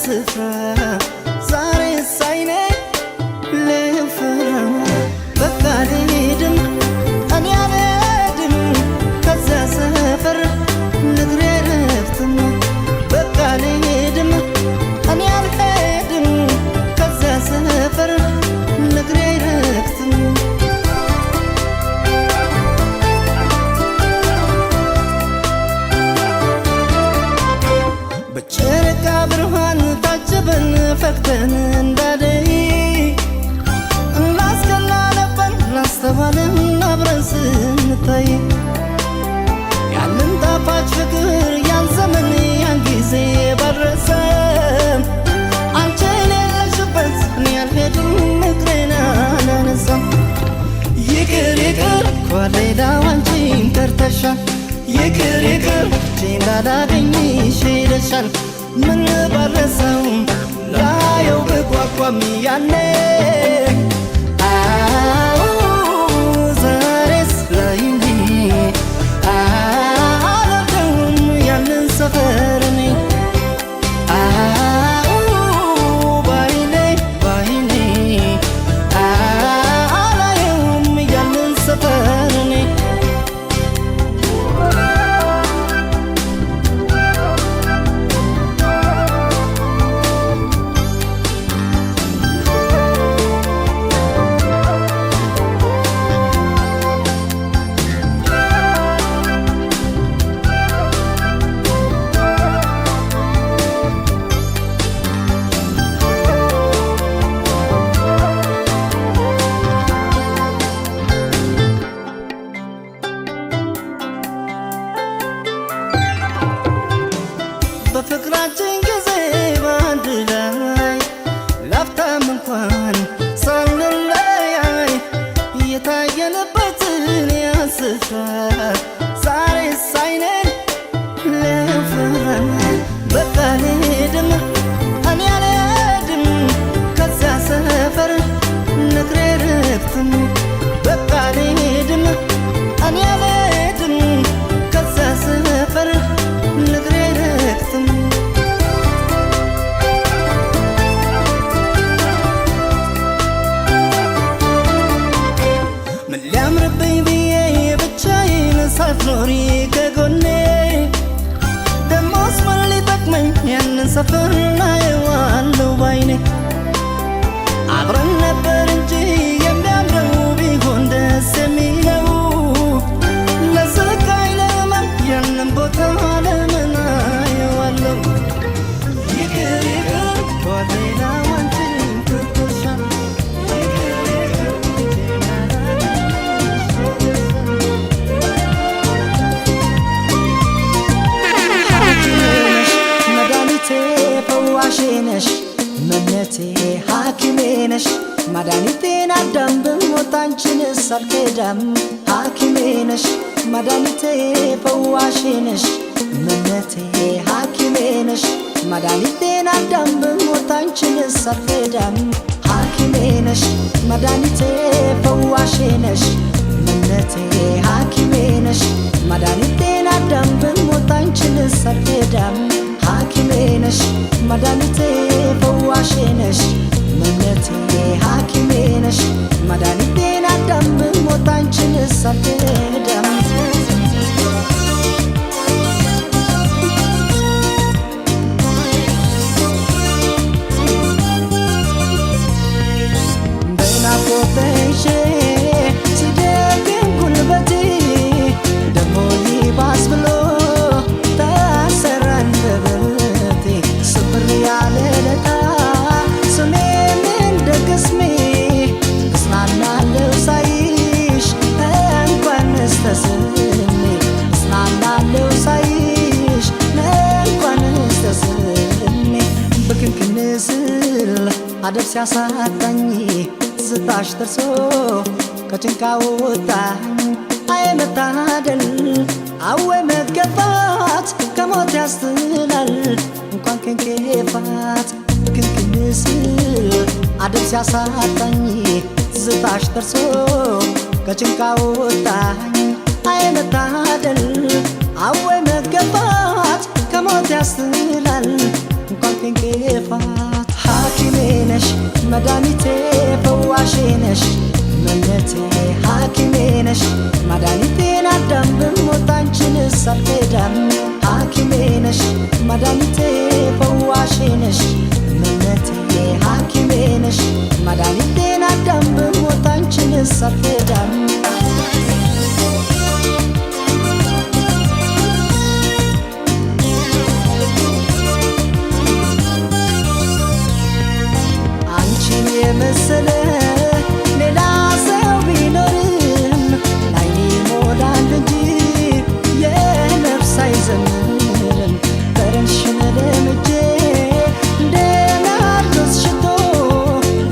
ስፍራ ዛሬ ሳይኔ ልፍራ። በቃ አልሄድም፣ እኔ አልሄድም ከዚያ ሰፈር፣ ንግሬ ረፍትም። በቃ አልሄድም፣ እኔ አልሄድም ከዚያ ሰፈር፣ ንግሬ ረፍትም። በጨረቃ ብርሃን ታጅበን ፈክተን እንዳደይ እናስቀና ነበር ላስተዋልን አብረን ስንታይ። ያንን ጣፋጭ ፍቅር፣ ያን ዘመን፣ ያን ጊዜ ባልረሳም፣ አንቺ የሌለሽበት እኔ አልሄድም፣ እግሬን አላነሳም። ይቅር ይቅር እኳ ሌላው አንቺን ቀርተሻል። ይቅር ይቅር አንቺን ላላገኝሽ ሄደሻል። ምን ባረሳው ላየው ብጓጓም ያኔ፣ አዎ ዛሬስ ላይ እንጂ አልወደውም ያንን ሰፈር እኔ። አዎ ባይኔ ባይኔ አላየውም ያንን ሰፈር እኔ። በፍቅራችን ጊዜ በአንድ ላይ ላፍታም እንኳን ሳንለያይ የታየንበትን ያን ስፍራ ዛሬ ሳይነን ልፍራ። በቃ አልሄድም፣ እኔ አልሄድም ከዚያ ሰፈር፣ ንግሬ ረፍትም። በቃ አልሄድም፣ እኔ አልሄድም ከዚያ ሰፈር፣ ንግሬ ረፍትም። ምን ሊያምርብኝ ብዬ ብቻዬን ሳትኖሪ ከጎኔ፣ ደሞስ ምን ሊጠቅመኝ ያንን ሰፈር አየዋለሁ ባይኔ? አብረን ነበር እንጂ የሚያምረው ቢሆን ደስ የሚለው፣ ለስቃይ ለመን ያንን ቦታ ለምን አየዋለሁ? ይቅር ይቅር እኮ ሌላው አንቺን ትቶሻል። ይቅር ይቅር ሐኪሜ ነሽ መድኃኒቴ ፈዋሼ ነሽ መነቴ፣ ሐኪሜ ነሽ መድኃኒቴን፣ አዳም ብሞት አንቺንስ አልከዳም። ሐኪሜ ነሽ መድኃኒቴ ፈዋሼ ነሽ መነቴ፣ ሐኪሜ ነሽ መድኃኒቴን፣ አዳም ብሞት አንቺንስ አልከዳም። ሐኪሜ ነሽ መድኃኒቴ ፈዋሼ ነሽ መነቴ፣ ሐኪሜ ነሽ መድኃኒቴን፣ አዳም ብሞት አንቺንስ አልከዳም። ሐኪሜ ነሽ መድኃኒቴ ፈዋሼ ነሽ መነቴ፣ ሐኪሜ ነሽ መድኃኒቴን፣ አዳም ብሞት አንቺንስ አልከዳም። በናፍቆትሽ ሲደክም ጉልበቴ፣ ደሞ ይባስ ብሎ ታሰረ አንደበቴ። ስብር ያለ ለታ ስሜም እንደ ቅስሜ፣ እጽናናለሁ ሳይሽ እንኳንስ ተስሜ፣ እጽናናለሁ ሳይሽ እንኳንስ ተስሜ። ብክንክን ስል አደብ ሲያሳጣኝ ትዝታሽ ደርሶ ከጭንቃ ወጣኝ። አይ መታደል፣ አወይ መገፋት፣ ከሞት ያስትላል እንኳን ከንኬፋት። ብክንክን ስል አደብ ሲያሳጣኝ ትዝታሽ ደርሶ ከጭንቃ ወጣኝ። አይ መታደል፣ አወይ መገፋት፣ ከሞት ያስትላል እንኳን እንቅፋት ሐኪሜ ነሽ መድኃኒቴ ፈዋሼ ነሽ መለቴ ሐኪሜ ነሽ መድኃኒቴን አዳም ብሞት አንቺንስ አልክዳም ሐኪሜ ነሽ መድኃኒቴ ፈዋሼ ነሽ መለቴ ሐኪሜ ነሽ መድኃኒቴን አዳም ብሞት አንቺንስ አልክዳም አንቺን የመሰለ ሌላ ሰው ቢኖርም ላይኔ ይሞላል እንጂ የነፍስ አይዘምርም። ጠረንሽን ለምጄ እንደ ናርዶስ ሽቶ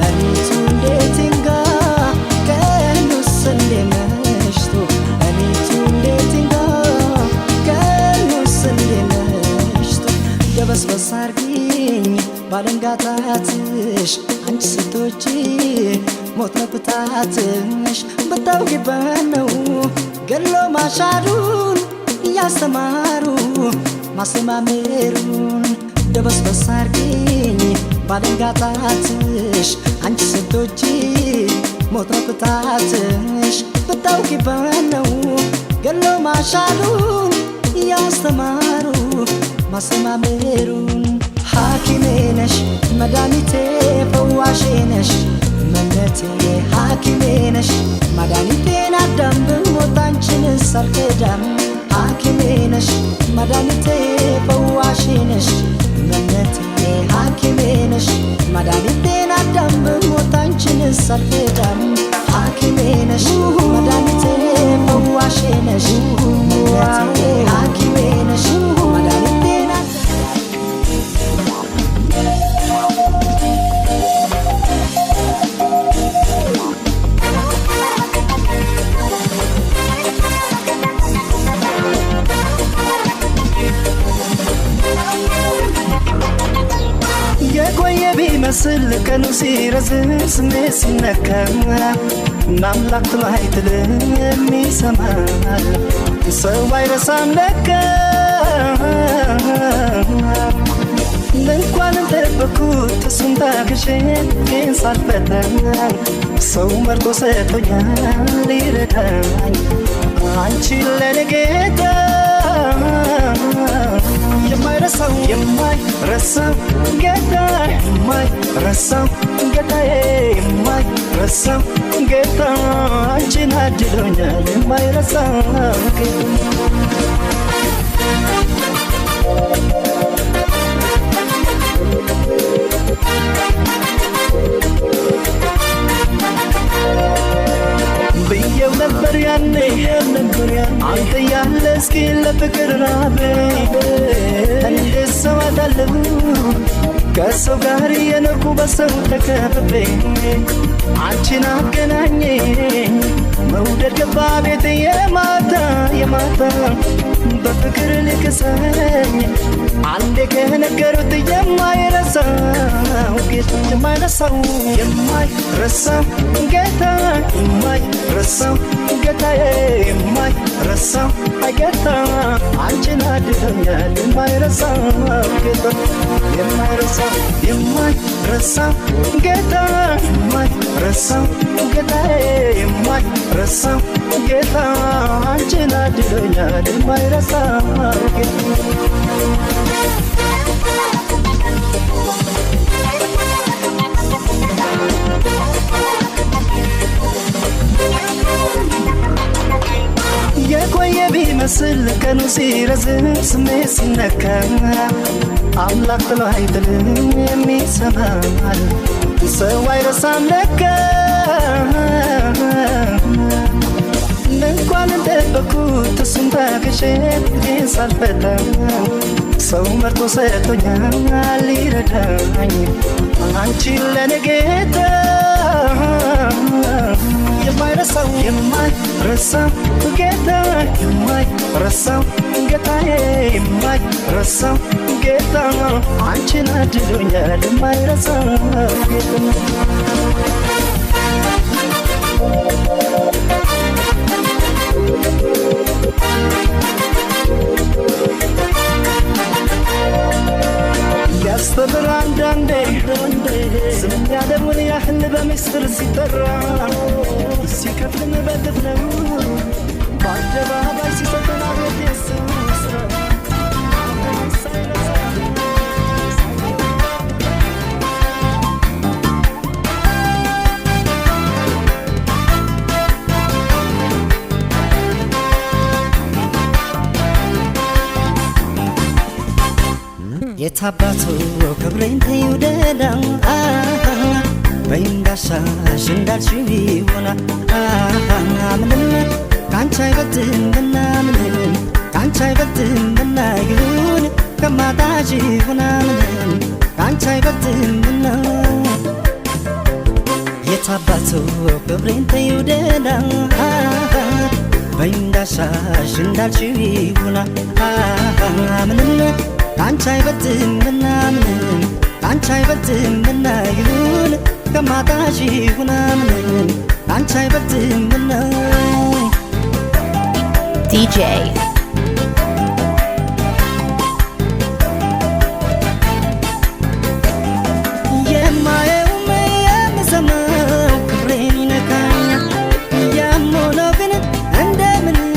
ሌሊቱ እንዴት ይንጋ ቀኑስ እንዴት መሽቶ ሌሊቱ እንዴት ይንጋ ቀኑስ እንዴት መሽቶ ደበስበስ አርጊኝ ባለንጋታትሽ አንቺ ስትወጪ ሞት ነው ቅጣትሽ ብታውቂበት ነው ገሎ ማሻሩን እያስተማሩ ማስተማመሩን ደበስበስ አርጊኝ ባለንጋታትሽ አንቺ ስትወጪ ሞት ነው ቅጣትሽ ብታውቂበት ነው ገሎ ማሻሩን እያስተማሩ ማስተማመሩን ሐኪሜ ነሽ መድኃኒቴ ፈዋሼ ነሽ መለቴ ሐኪሜ ነሽ መድኃኒቴን አዳም ብሞት አንቺንስ አልክዳም ሐኪሜ ነሽ መድኃኒቴ ፈዋሼ ነሽ መለቴ ሐኪሜ ነሽ መድኃኒቴን አዳም ብሞት አንቺንስ አልክዳም ሐኪሜ ነሽ መድኃኒቴ ፈዋሼ ነሽ መለቴ ሐኪሜ ነሽ መድኃኒቴን የቆየ ቢመስል ቀኑ ሲረዝም ስሜት ሲነካ አምላክ ጥሎ አይጥልም ይሰማል ሰው አይረሳም ለካ እንኳንም ጠበኩት እሱን ታግሼ ግን ሳልፈተን ሰው መርጦ ሰጥቶኛል ሊረዳኝ አንቺን ለኔ ጌታ የማይረሳው የማይረሳው ጌታ የማይረሳው ጌታዬ የማይረሳው ጌታ አንቺን አድሎኛል የማይረሳው ጌታ ብዬው ነበር ያኔ አንተ ያለ እስኪ ለፍቅር ራቤ እንዴት ሰው አጣለሁ ከሰው ጋር የኖርኩ በሰው ተከብቤ አንቺን አገናኘኝ መውደድ ገባ ቤት የማታ የማታ በፍቅር ልክሰኝ አንዴ ከነገሩት የማይረሳው ጌታ የማይረሳው የማይረሳው ጌታ የማይረሳው ጌታዬ የማይረሳው ጌታ አንቺን አድሎኛል የማይረሳው ጌታ የማይረሳው የማይረሳው ጌታ የማይረሳው ጌታዬ የማይረሳው ጌታ አንቺን አድሎኛል የማይረሳው ጌታ የቆየ ቢመስል ቀኑ ሲረዝም ስሜት ሲነካ አምላክ ጥሎ አይጥልም የሚሰማል ሰው አይረሳም ለካ እንኳን እንደጠበኩት እሱን ታግሼ ግን ሳልፈታ ሰው መርጦ ሰጥቶኛል ሊረዳኝ አንቺን ለኔ ጌታ የማይረሳው የማይረሳው ጌታ የማይረሳው ጌታዬ የማይረሳው ጌታ አንቺን አድሎኛል የማይረሳው ጌታ ያስተምራል አንዳንዴ ዝም ያለውን ያህል በምስጢር ሲጠራ ሲከፍልን በግፍ ነው በአደባባይ ሲሰጠን አቤት የሱ ስራ ሳይረሳ። የታባቱ ክብሬን ተይው ደህና፣ በይ እንዳሻሽ እንዳልሽው ይሆና። ምንም ካንቺ አይበልጥምና፣ ምንም ካንቺ አይበልጥምና፣ ይሁን ከማጣሽ ይሁና፣ ምንም ካንቺ አይበልጥምና። የታባቱ ክብሬን ተይው ደህና፣ በይ እንዳሻሽ እንዳልሽው ይሁና። ምንም ካንቺ አይበልጥምና፣ ምንም ካንቺ አይበልጥምና፣ ይሁን ከማጣሽ ይሁና፣ ምንም ካንቺ አይበልጥምና። DJ የማየውም የምሰማው ክብሬን ይነካኛል። ያም ሆኖ ግን እንደምንም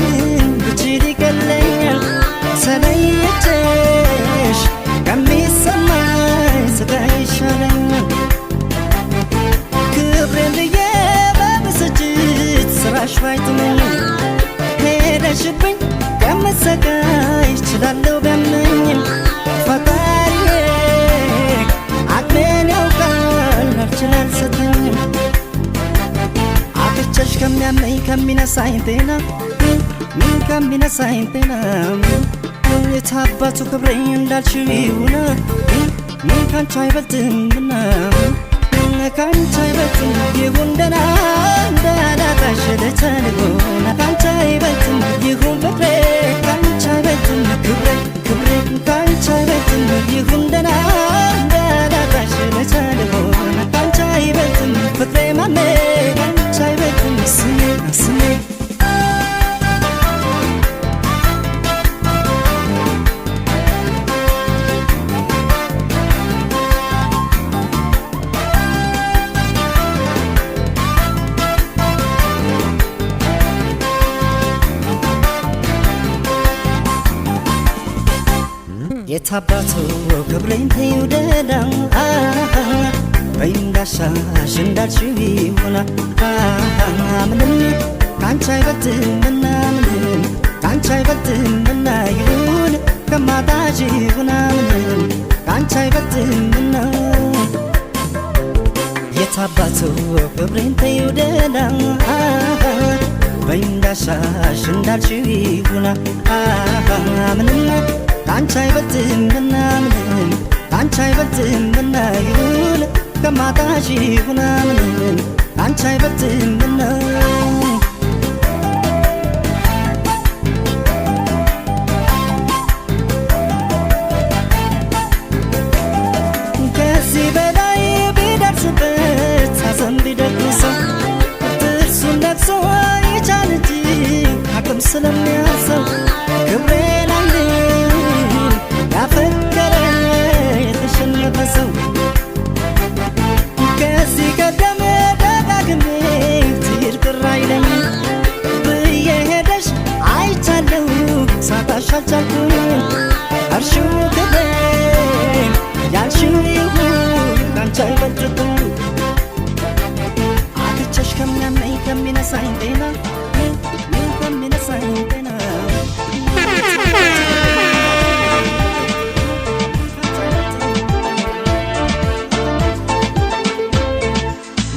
ብችል ይቀለኛል። ተለይቼሽ ከሚሰማኝ ስቃይ ይሻለኛል። ክብሬን ብዬ በብስጭት ስራሽ ባይጥመኝ ሄደሽብኝ ከምሰቃይ እችላለሁ ቢያመኝም። ፈጣሪዬ አቅሜን ያውቃል፣ አልችል አልሰጠኝም። አጥቼሽ ከሚያመኝ ከሚነሳኝ ጤና፣ ከሚነሳኝ ጤና፣ የታባቱ ክብሬ እንዳልሽው ይሁና። ካንቺ አይበልጥምና፣ ካንቺ አይበልጥም፣ ይሁን ደህና እንዳላጣሽ ልቻልሆና። ካንቺ አይበልጥም ይሁን ፍቅሬ፣ ካንቺ አይበልጥም ክብሬ፣ ክብሬ ካንቺ አይበልጥም፣ ይሁን ደህና እንዳላጣሽ ልቻልሆና። ካንቺ አይበልጥም ፍቅሬ ማሜ፣ ካንቺ አይበልጥም ስሜ፣ ስሜ። የታባቱ ክብሬን ተይው ደህና፣ በይ እንዳሻሽ እንዳልሽው ይሁና። ምንም ካንቺ አይበልጥምና፣ ምንም ካንቺ አይበልጥምና፣ ይሁን ከማጣሽ ይሁና፣ ምንም ካንቺ አይበልጥምና። የታባቱ ክብሬን ተይው ደህና፣ በይ እንዳሻሽ እንዳልሽው ይሁና። ምንም ካንቺ አይበልጥምና፣ ምንም ካንቺ አይበልጥምና፣ ይሁን ከማጣሽ ይሁና፣ ምንም ካንቺ አይበልጥምና። ከዚህ በላይ ቢደርስበት ሐዘን ቢደግሰው ጥርሱን ነክሶ ይቻል እንጂ አቅም ስለሚያንሰው ክብሬን አይልም ያፈቀረ የተሸነፈ ሰው። ከዚህ ቀደም ደጋግሜ ትሂድ ቅር አይለኝም ብዬ ሄደሽ አይቻለሁ፣ ሳጣሽ አልቻልኩም። እርሺው ክብሬን ያልሽው ይሁን፣ ካንቺ አይበልጥም። አጥቼሽ ከሚያመኝ ከሚነሳኝ ጤና፣ ከሚነሳኝ ጤና።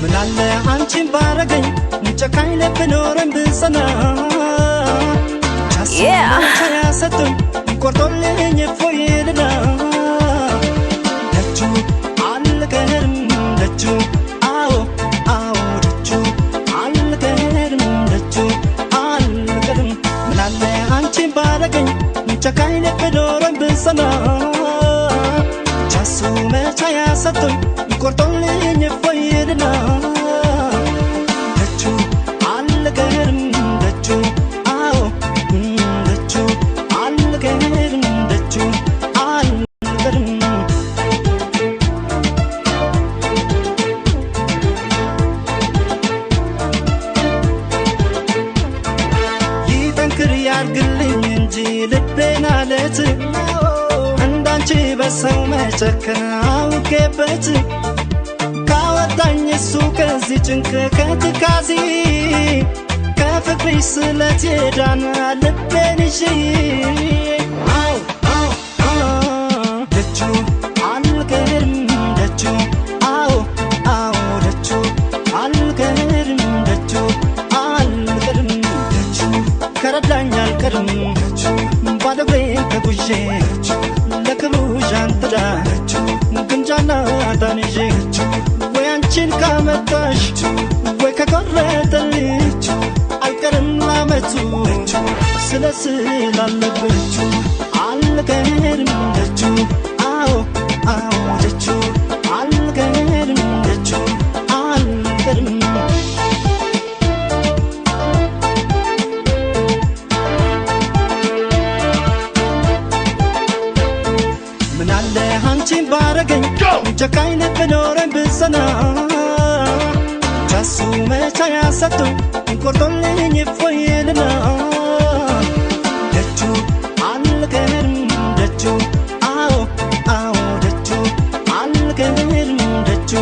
ምናለ አንቺን ባረገኝ ጨካኝ ልብ ኖረን ብጸና። ያሰጡኝ ቆርጦልኝ እፎይ ልና ደጁ አልቀርም ደጁ፣ አዎ አዎ ደጁ አልቀርም፣ ደጁ አልቀርም። ምናለ አንቺን ባረገኝ ጨካኝ ልብ ኖረን ብጸና። ቻሱ መቻ ያሰጡኝ ቆርጦልኝ እፎይ ልና ደጁ አልቀርም ደጁ፣ አዎ ደጁ አልቀርም፣ ደጁ አልቀርም። በሰው መጨከን አውቄበት ካወጣኝ እሱ ከዚህ ጭንቅ ከትካዜ ከፍቅርሽ ስለት የዳነ ልቤን ይዤ አው አው ደጁ አልቀርም ደጁ አው አው ደጁ አልቀርም ደጁ አልቀርም ደጁ ከረዳኝ አልቀርም ደጁ ባዶ እግሬን ተጉዤ ለክብሩ ዣንጥላ ግምጃና ዕጣን ይዤ ወይ አንቺን ካመጣሽ ወይ ከቆረጠልኝ አልቀርም ላመቱ ስለ ስላለብኝ አልቀርም ደጁ አዎ አዎ ደጁ አልቀርም ደጁ አልቀርም ምናለ አንቺን ባረገኝ ጨካኝ ልብ ኖረኝ ብጸና ጃሱ መቻ ያሰጡኝ ቆርጦልኝ እፎይልና ደጁ አልቀርም ደጁ አዎ አዎ ደጁ አልቀርም ደጁ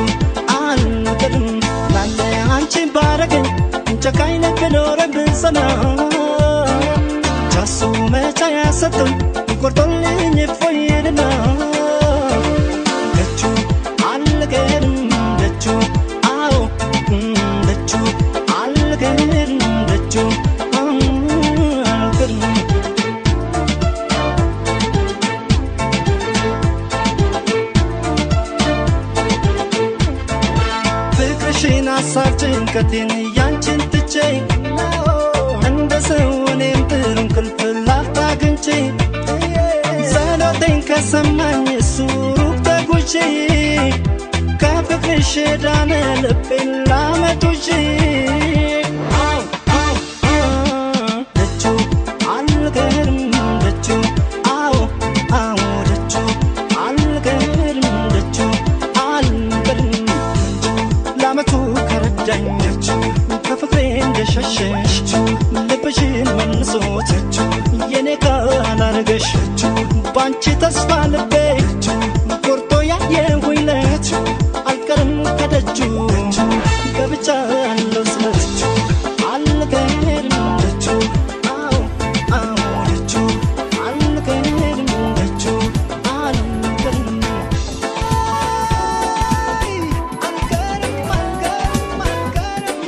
አልቀርም ምናለ አንቺን ባረገኝ ጨካኝ ልብ ኖረኝ ብጸና ጃሱ መቻ ያሰጡኝ ቆርጦልኝ እፎይልና ደጁ አልቀርም ደጁ አዎ ደጁ አልቀርም ደጁ አልቀርም ፍቅርሽን ሀሳብ ጭንቀቴን ያንቺን ትቼ እንደ ሰው እኔም ጥሩ እንቅልፍ ላፍታ አግኝቼ ጸሎቴን ከሰማኝ እሱ ሩቅ ተጉዤ ከፍቅርሽ ዳነ ልቤን ላመቱሽ አው አው ደጁ አልቀርም ደጁ አዎ አዎ ደጁ አልቀርም ደጁ አልቀርም ላመቱ ከረዳኝ ደጁ ከፍቅሬ እንደሸሸሽ ልብሽን መልሶት የኔ ካላረገሽ ባንቺ ተስፋ ልቤ ቆርጦ ያየሁኝ ለት አልቀርም ከደጁ ገብቻለሁ ስለት አልቀርም ደጁ አዎ አዎ ደጁ አልቀርም ደጁ አልቀርም አልቀርም አልቀርም አልቀርም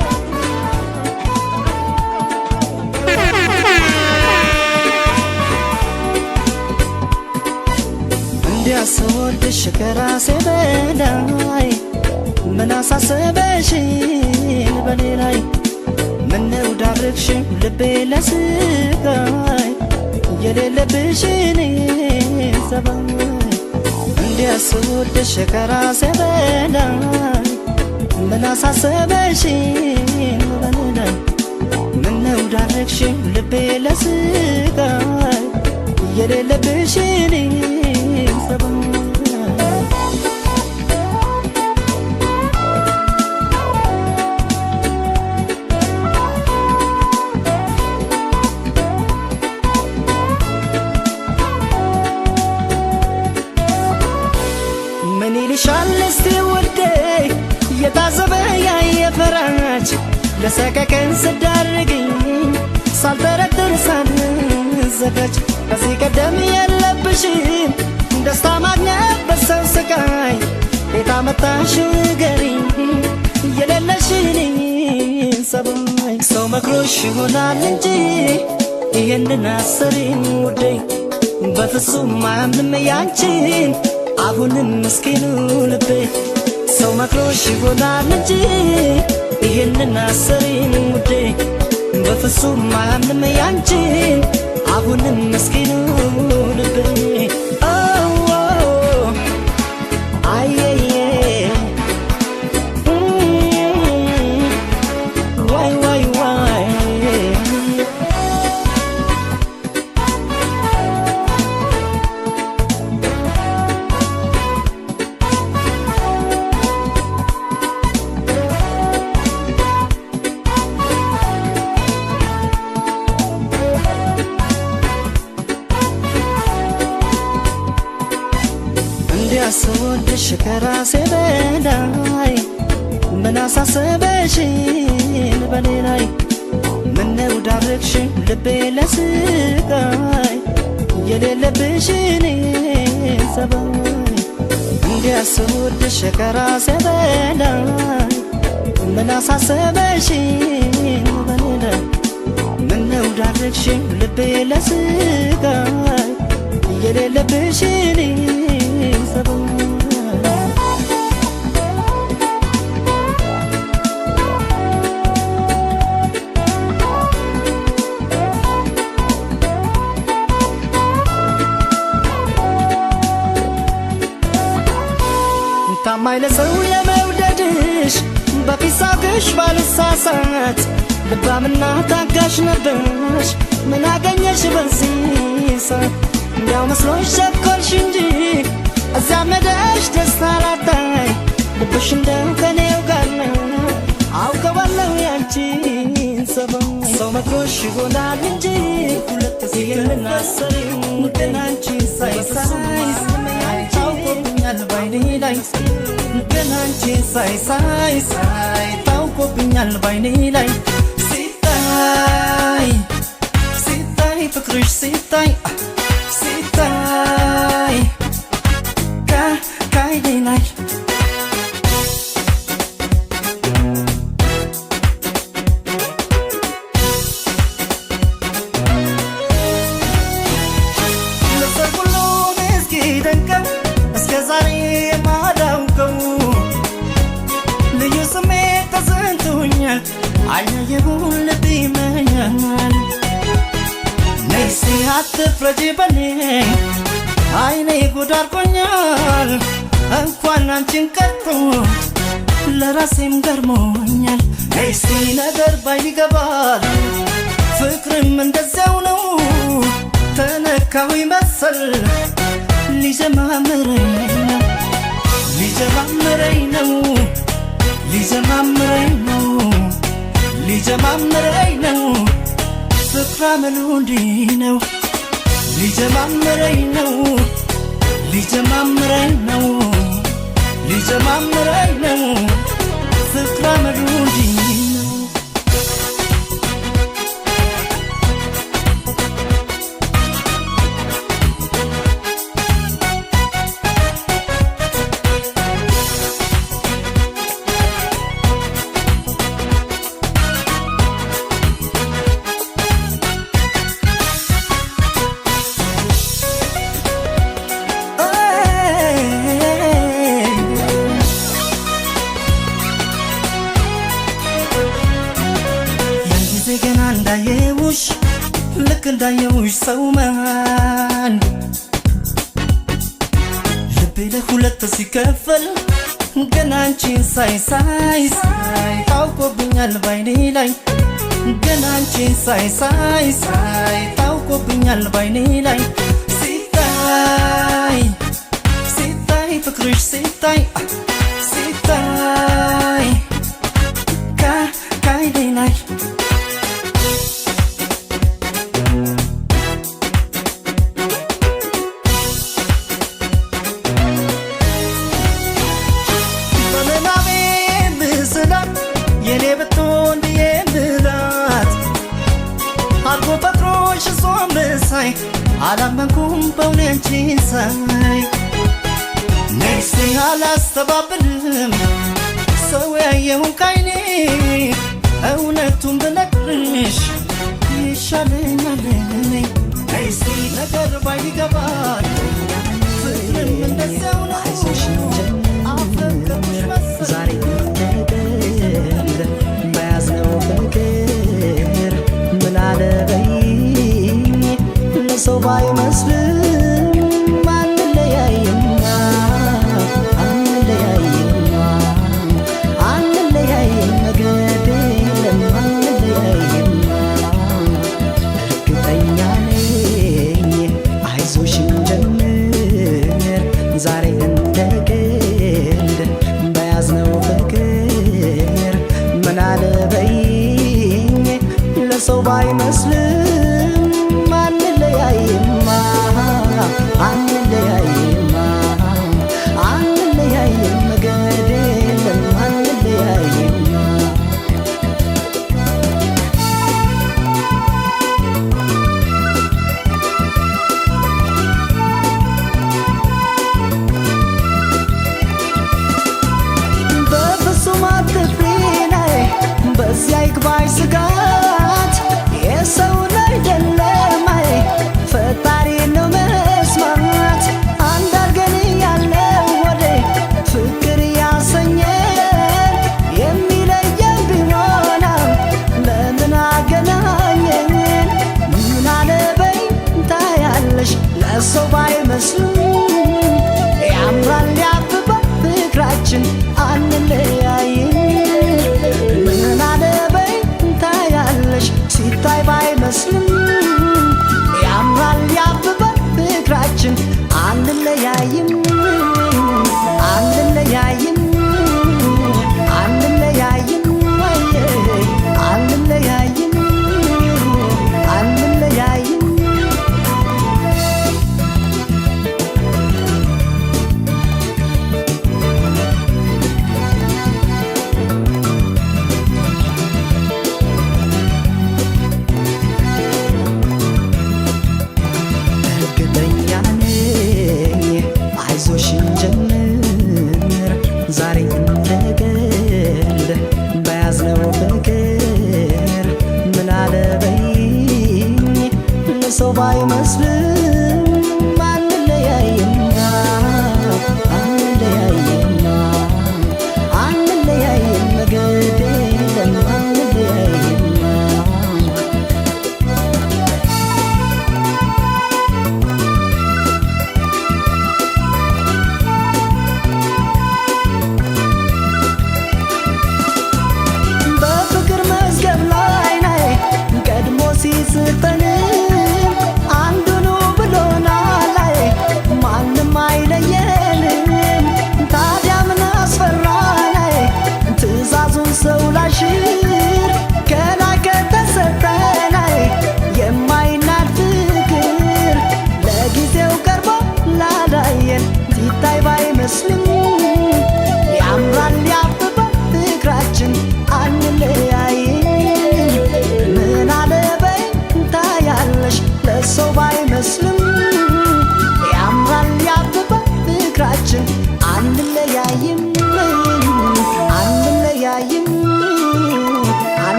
እንዲያስወድሽ ከራሴ በላይ ምን አሳሰበሽን በኔ ላይ ምነው ዳርግሽ ልቤ ለስቃይ የሌለብሽን ጸባይ እንዲያስወድሽ ከራሴ በላይ ምን አሳሰበሽን በኔ ላይ ምነው ዳርግሽ ልቤ ለስቃይ የሌለብሽን ጸባይ ምን ይልሻል እስቲ ውዴ የታዘበ ያየ ፈራጅ ለሰቀቀን ስዳርግኝ ሳልጠረጥር ሳልዘጋጅ ከዚህ ቀደም የለብሽም ደስታ ማግኘት በሰው ስቃይ ቤት አመጣሽው ንገሪኝ የሌለሽን ጸባይ ሰው መክሮሽ ይሆናል እንጂ ይህንን አሰሪም ውዴ በፍጹም አያምንም ያንቺን አሁንም ምስኪኑ ልቤ ሰው መክሮሽ ይሆናል እንጂ ይህንን አሰሪም ውዴ በፍጹም አያምንም ያንቺን አሁንም ምስኪኑ ልቤ አየየ ዋይ ዋይ ዋይ እንዲያስወድሽ ከራሴ በላይ ምን አሳሰበሽን በኔ ላይ? ምነው ዳረግሽ ልቤ ለስቃይ የሌለብሽን ጸባይ? እንዲያስወድሽ ከራሴ በላይ ምን አሳሰበሽን በኔ ላይ? ምነው ዳረግሽ ልቤ ለስቃይ የሌለብሽን ጸባይ? ታማኝ ለሰው የመውደድሽ በፊት ሳቅሽ ባልሳሳት፣ ልባምና ታጋሽ ነበርሽ፣ ምን አገኘሽ በዚህ ሰዓት? እንዲያው መስሎሽ ቸኮልሽ እንጂ እዚያ መደሽ ደስታ ላታይ፣ ልብሽ እንደው ከኔው ጋር ነው፣ አውቀዋለሁ ያንቺን ጸባይ። ሰው መክሮሽ ይሆናል እንጂ ሁለት ይህንን ግን አንቺን ሳይ ሳይ ታውቆብኛል ባይኔ ላይ፣ ግን አንቺን ሳይ ሳይ ሳይ ታውቆብኛል ባይኔ ላይ። ሲታይ ሲታይ ፍቅርሽ ሲታይ ሲታይ ካይኔ ላይ። ለሰው ሁሉ እስኪደንቀው እስከ ዛሬ የማላውቀው ልዩ ስሜት ተሰምቶኛል፣ አያየሁን ልብ ይመኛል። ነይ እስቲ አትፍረጂ በኔ፣ አይኔ ጉድ አድርጎኛል። እንኳን አንቺን ቀርቶ ለራሴም ገርሞኛል። ነይ እስቲ ነገር ባይን ይገባል፣ ፍቅርም እንደዚያው ነው። ተነካሁ መሰል ሊጀማምረኝ ነው፣ ሊጀማምረኝ ነው፣ ሊጀማምረኝ ነው፣ ሊጀማምረኝ ነው። ፍቅር አመሉ እንዲህ ነው። ሊጀማምረኝ ነው፣ ሊጀማምረኝ ነው፣ ሊጀማምረኝ ነው። ፍቅር አመሉ እንዲህ ነው። ያን ጊዜ ገና እንዳየውሽ፣ ልክ እንዳየውሽ ሰው መሃል ልቤ ለሁለት ሲከፈል፣ ገና አንቺን ሳይ ሳይ ሳይ ታውቆብኛል ባይኔ ላይ፣ ገና አንቺን ሳይ ሳይ ሳይ ታውቆብኛል ባይኔ ላይ። ሲታይ ሲታይ ፍቅርሽ ሲታይ ሲታይ ካይኔ ላይ። በምናቤ ምስላት የኔ ብትሆን ብዬ ምላት አልፎ ፈጥሮሽ እሷን ሳይ አላመንኩም በእውኔ አንቺን ሳይ። ነይ እስቲ አላስተባብልም፣ ሰው ያየውን ካይኔ እውነቱን ብነግርሽ ይሻለኛል እኔ። ነይ እስቲ ነገር ባይን ይገባል፣ ፍቅርም እንደዚያው ነው። አፈቀርኩሽ መሰል ዛሬ ተቀል በያዝነው ፍቅር ምን አለ በይኝ፣ ለሰው ባይመስልም አንለያይማ፣ አንለያይማ፣ አንለያይም፣ ነገድ የለም አንለያይማ። እርግጠኛ ነኝ አይዞሽ እንጀምር ዛሬ።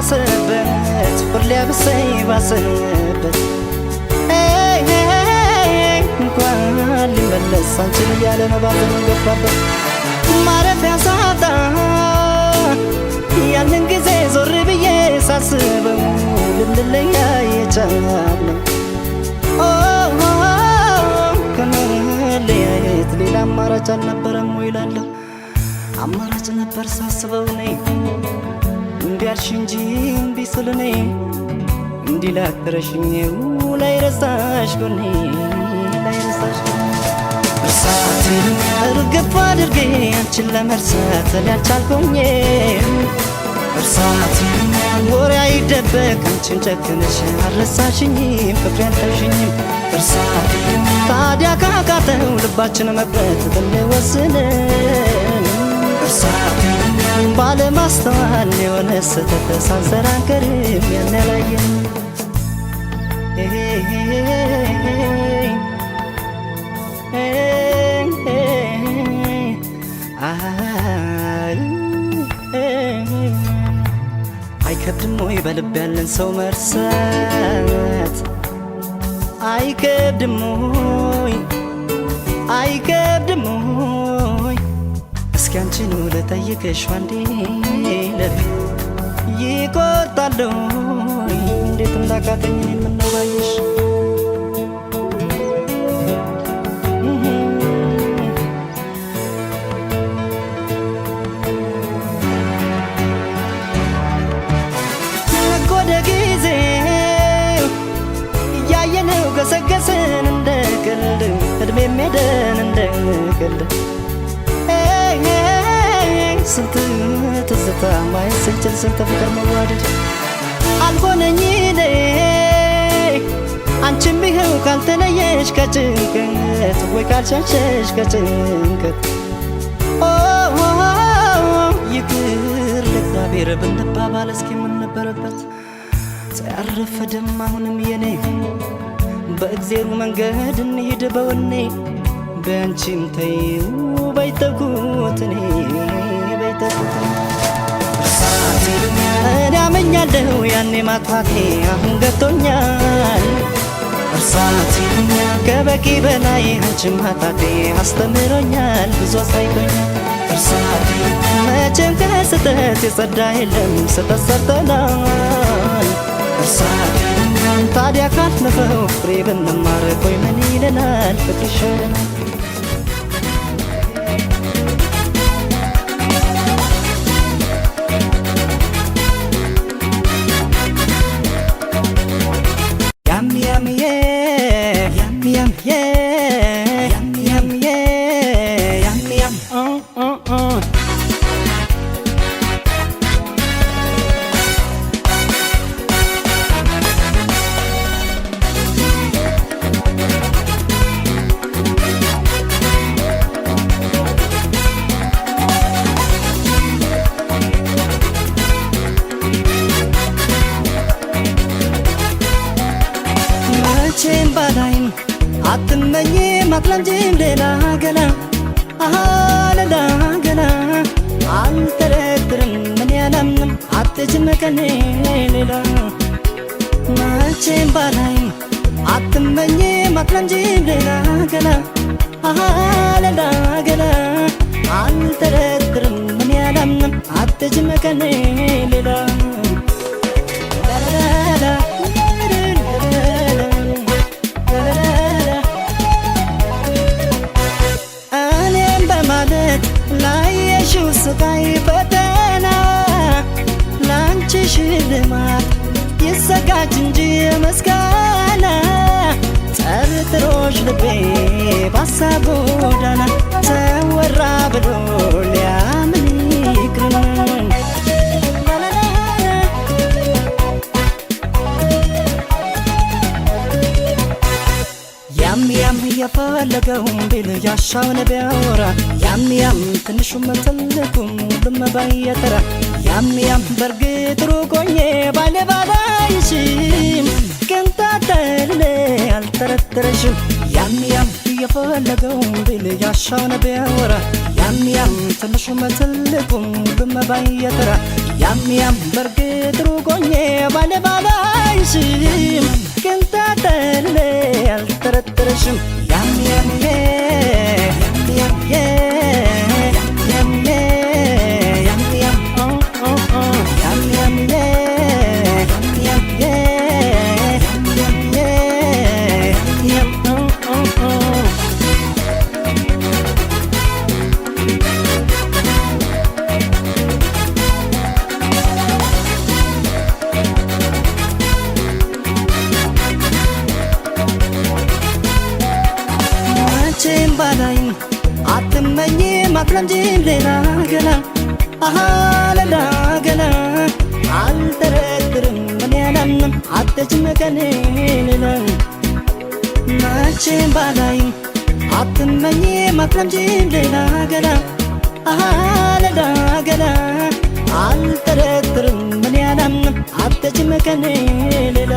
ባሰበት ሁሌ ብሰይ ባሰበት እንኳን ሊመለስ አንቺን እያለ ነው ባዘኑ ገባበት ማረፊያ ሳጣ ያንን ጊዜ ዞር ብዬ ሳስበው ልንለያ የቻልነው ከመለያየት ሌላ አማራጭ አልነበረም ወይ እላለሁ። አማራጭ ነበር ሳስበው እኔ እምቢ አልሽ እንጂ እምቢ ስል እኔ እንዲህ ላትረሽኝ ላይረሳሽ ጎኔ ላይረሳሽ ጎኔ እርሳት እርግፍ አድርጌ አንቺን ለመርሳት እኔ አልቻልኩኝም። እርሳት ወሬ አይደበቅ አንቺን ጨክነሽ አልረሳሽኝም ፍቅሬ አልተውሽኝም። እርሳት ታዲያ ካቃተው ልባችን መቁረጥ ብንወስን እርሳት ባለማስተዋል የሆነ ስህተት ሳንሰራ አንቀርም ያን ያላየን አይከብድም ወይ በልብ ያለን ሰው መርሳት? አይከብድም ወይ አይከብድም ወይ? እስኪ አንቺኑ ልጠይቅሽ አንዴ ልብ ይቆርጣል ወይ እንዴት እንዳቃተኝ እኔን ምነው ባየሽ ወደ ጊዜው እያየነው ገሰገስን እንደ ቀልድ እድሜም ሄደን እንደ ቀልድ ስንት ትዝታ ማየት ስንችል ስንት ፍቅር መዋደድ አልሆነኝ እኔ አንቺም ይኸው ካልተለየሽ ከጭንቀት ወይ ካልሸሸሽ ከጭንቀት ይቅር ለእግዚአብሔር ብንባባል እስኪ ምን ነበረበት? ያረፈደም አሁንም የኔ በእግዜሩ መንገድ እንሂድ በወኔ በአንቺም ተይው በይተኩት እኔ በይተኩት እርሳት እኔ አመኛለሁ ያኔ ማጥፋቴ አሁን ገብቶኛል። እርሳት ከበቂ በላይ አንቺን ማጣቴ አስተምሮኛል ብዙ አሳይቶኛል። እርሳት መቼም ከስህተት የጸዳ የለም ስህተት ሰርተናል። እርሳት ታዲያ ካለፈው ፍሬ ብንማር ቆይ ምን ይለናል ፍቅር ይሻለናል። ያም ያም የ ያም ያም የ ያም ያም የ ያም ያም መቼም ባላይም አትመኝም አትለምጂም ሌላ ገላ አሃ ሌላ ገላ አልጠረጥርም እኔ አላምንም አትችም ከኔ ሌላ መቼም ባላይም አትመኝም አትለምጂም ሌላ ገላ አሃ ሌላ ገላ አልጠረጥርም እኔ አላምንም አትችም ከኔ ሌላ ላላላ እኔም በማለት ላየሽው ስቃይ ፈተና ላንቺ ሽልማት ይዘጋጅ እንጂ ምስጋና ጠርጥሮሽ ልቤ ባሳብ ጎዳና ተወራ ብሎ ሊያምን ይቅርና ያም ያም የፈለገውን ቢል ያሻውን ቢያወራ ያም ያም ትንሹም ትልቁም ሁሉም ባየተራ ያም ያም በርግጥ ሩቅ ሆኜ ባይኔ ባላይሽም ቅንጣት ያህል አልጠረጥረሽም ያም ያም የፈለገውን ቢል ያሻውን ቢያወራ፣ ያም ያም ትንሹም ትልቁም ሁሉም ባየተራ፣ ያም ያም በርግጥ ሩቆኜ ባለ ባላይሽም ቅንጣት አልጠረጥርሽም። ያም ያም የ ያም የ ያም የ ያም ያም ኦ ኦ ኦ ያም ያም የ ያም የ ያም የ ያም ኦ ኦ ኦ። መቼም ባላይም አትመኝም አትለምጂም ሌላ ገላ፣ አሃ ሌላ ገላ፣ አልጠረጥርም እኔ አላምንም አትችም ከኔ ሌላ። መቼም ባላይም አትመኝም አትለምጂም ሌላ ገላ፣ አሃ ሌላ ገላ፣ አልጠረጥርም እኔ አላምንም አትችም ከኔ ሌላ።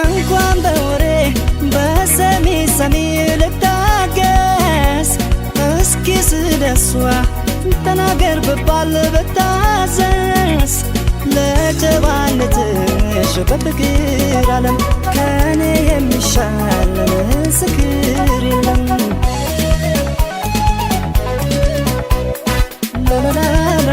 እንኳን በወሬ በሰሚ ሰሚ ልታገስ፣ እስኪ ስለሷ ተናገር ብባል ብታዘዝ፣ ለጨዋነትሽ በፍቅር ዓለም ከኔ የሚሻል ምስክር የለም። ላላላላ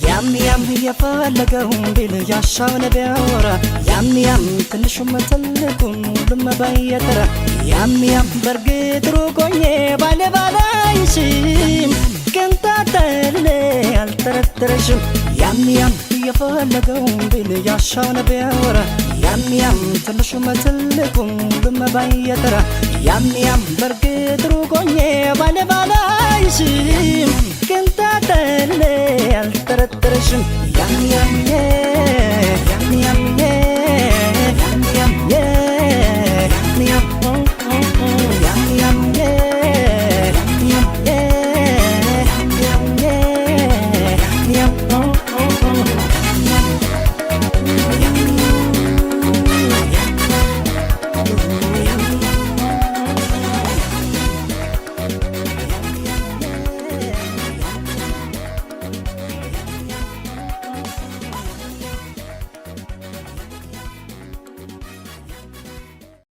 ያም ያም የፈለገውን ቢል ያሻውን ቢያወራ፣ ያም ያም ትንሹም ትልቁም ሁሉም በየተራ፣ ያም ያም በርግጥ ሩቆኜ ባለ ባላይሽም ቅንጣት አልጠረጥርሽም። ያም ያም የፈለገውን ቢል ያሻውን ቢያወራ፣ ያም ያም ትንሹም ትልቁም ሁሉም በየተራ፣ ያም ያም በርግጥ ሩቆኜ ባለ ባላይሽም ቅንጣት አልጠረጥርሽም። ያም ያም የ ያም